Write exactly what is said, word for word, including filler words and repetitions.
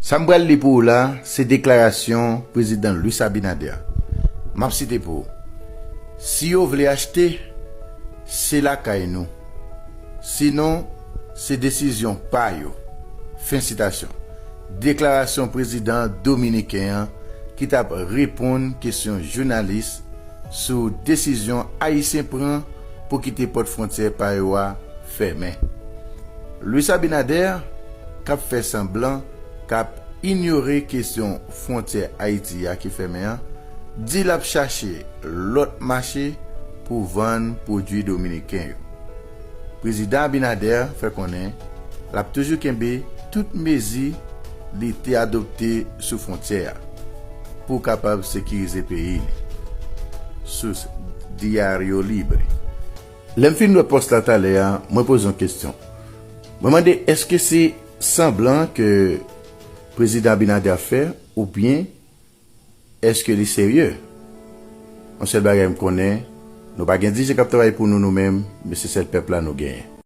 Sa m pral li pou ou la, se deklarasyon Prezidan Luis Abinader. M ap site pou ou. Si yo vle achte, se lakay nou. Sinon, se desizyon pa yo. Fen sitasyon. Deklarasyon prezidan dominiken an ki t ap reponn kesyon jounalis sou desizyon ayisyen pran pou kite pòt fwontyè pa yo a fèmen. Luis Abinader, k ap fè sanblan k ap inyore kesyon fwontyè Ayiti a ki fèmen an, di l ap chache lòt mache pou vann pwodui dominiken yo. Prezidan Abinader fè konnen l ap toujou kenbe tout mezi li te adopte sou fwontyè a pou kapab sekirize peyi li. Sous Diario Libre. Lè m fin wè pòs la talè a, mwen poze yon kesyon. Mwen mande èske se sanblan ke Prezidan Abinader ap fè oubyen èske li serye? Yon sèl bagay m konnen, nou pa gen dirijan k ap travay pou nou, nou menm, men se sèl pèp la nou genyen.